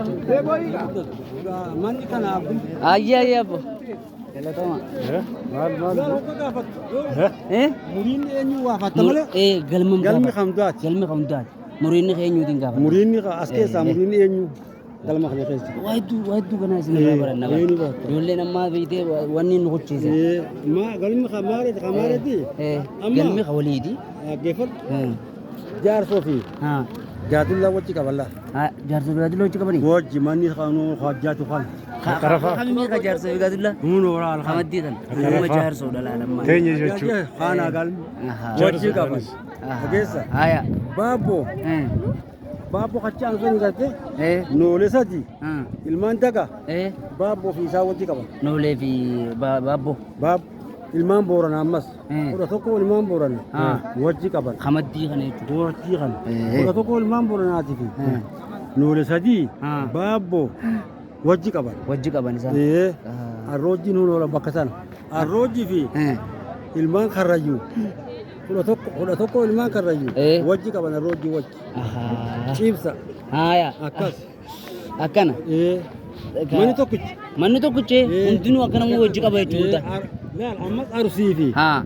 jechuudha. Manni kana abduu. Ayyee ayyee abbo. Galatoma. Maal maal? Eh? Muriin eenyu waafatta malee. Eh galma Galmi kamdaati. Galmi kamdaati. Muriinni keenyuutiin gaafata. Muriinni as keessaa muriinni eenyu galma kana keessa. Waa hedduu waa hedduu kanaa isin irraa baranna. Eh, ni baratta. Ijoolleen ammaa beektee wanni nu kuchiise. Ma galmi kamaareeti kamaareeti. Eh Amma- galmi ka waliiti. Dhaggeeffadhu. Eh. Jaarsoo fi Ha. jaadullaa wajji qaballa. Ha jaarsa gaadilla hojii qabanii. Wajji manni kanuu hojjaatu kan. Qarafa. Kamii ka jaarsa gaadilla? Nuun horaa alhaan. Kamaddii kan. Nama jaarsoodha laalammaa. Teenya jechuudha. Faanaa galmi. Ahaa. Wajji qaban. Dhageessa. Haya. Baabboo. Eh. Baabboo kachi aansoo ni garte. Eh. Noolee sadi. Ah. Ilmaan daga. Eh. Baabboo fi isaa wajji qaban. Noolee fi baabboo. Baab ilmaan boorana ammas. Eh. 11 ilmaan boorana. Ah. Wajji qaban. Kamaddii kana jechuudha. Wajji kana. Eh. 11 ilmaan booranaatii fi Eh. noolee sadii. Ah. Baabboo wajji qaban. Wajji qaban isaan. Ee. Ah. Arroojjiin hun oola bakka sana. Arroojjii fi Eh. ilmaan karrayyuu. 11 11 ilmaan karrayyuu. Eh. Wajji qaban arroojjii wajji. Ahaa. Ciibsa. Haya. Akkas. Akkana. Ee. Manni tokkichi. Manni tokkichi Eh. hundinuu akkanamuu wajji qaba jechuudha. Ee, Laal ammas arusii fi Haa.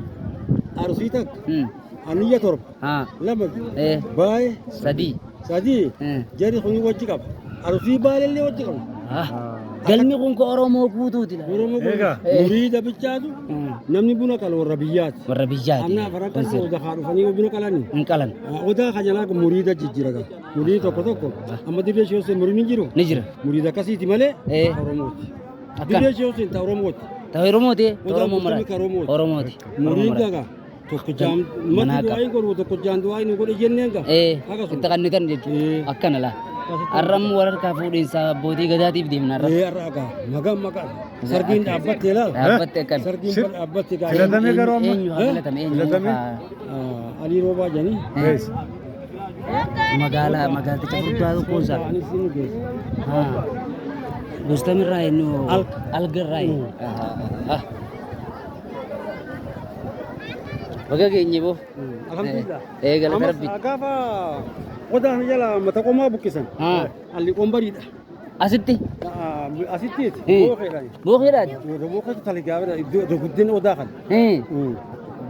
arusii takka Hmm. aniyya torba Haa. lama Eh. baay'ee Sadii. sadii Eh. jarri kun wajji qaba. Arusii baalellee wajji qaba. Ah. Galmi kun ka Oromoo guutuuti. laala. Oromoo kun Egaa. muriida bichaatu Hmm. namni buna qalu warra biyyaati. Warra biyyaati. Amna afran kan odaa haa dhufanii buna qalanii. Hin qalan. Odaa kan jalaa kun muriida jijjiira gaa. Muriidi tokko tokko amma dirree ishee muriin hin jiru. Ni jira. Muriida akkasiiti malee Eh. Oromooti. Akkana. Dirree ishee ta Oromooti. Ta Oromooti. Ta Odaa Oromoo mara. bultumii ka Oromooti. Oromooti. Muriida gaa tokko jaam Manaa mati qaba. du'aa hin godhu tokko jaan du'aa hin godhu jenneen gaa. Eh. Akkasuma. Itti qannitan jechuudha. Eh. Akkana laa. Har'a ammoo wal harkaa fuudhinsa abbootii gadaatiif deemna har'a. Ee har'a gaa magaan maqaan sargiin dhaabbattee laal. Dhaabbatte akkana. Sargiin bar dhaabbatte gaa. Filatame garuu amma. Eenyu haa filatame eenyu Filatame? haa Alii Roobaa jedhanii. Ees. magaalaa magaalticha furdaa tokkoon isaa. Anis ni geessa. Haa. Gostamirraa eenyu Alga. algarraa eenyu. Baga geenye boo. Alhamdulillah. Eh galata Ammas rabbi. gaafa odaan jala mata qomaa buqqisan. Haa. Alli qombariidha. Asitti. Asittiiti. Eh. Bookeedhaan. Bookeedhaati. Bookeetu taligaabedha. Iddoo guddina odaa kana. Eh.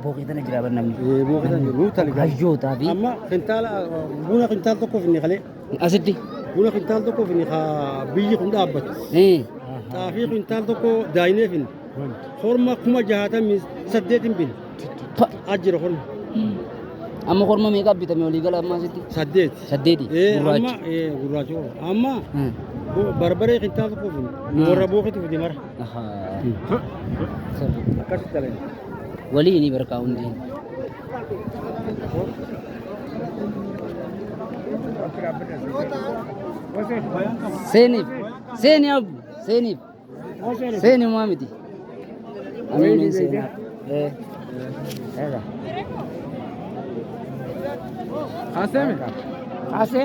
Bookee tana jira bar namni. Bookeetan jiru taligaa. Hayyootaa fi Amma kintaala buna kintaala tokkoof inni kalee. asitti. Buna kintaala tokkoof inni haa biyyi kun dhaabbatu. Eh. Xaafii kintaala tokko daayinee finne. Horma 68,000 hin binne. Pa. Ajjira horma. Amma korma meeqa bitame olii gala amma asitti? Saddeet. Saddeeti. Ee amma Gurraacha. ee gurraacha. Amma Hmm. barbaree kintaala tokkoof inni. Warra bookeetu fide mara. Ahaa. Akkasitti dalagna. Walii ni barkaa hundi. Seeniif. Seeni abbu. Seeniif. Seeni maa miti. Amiin seenaa. Eh. Eega. Aseme. Ase.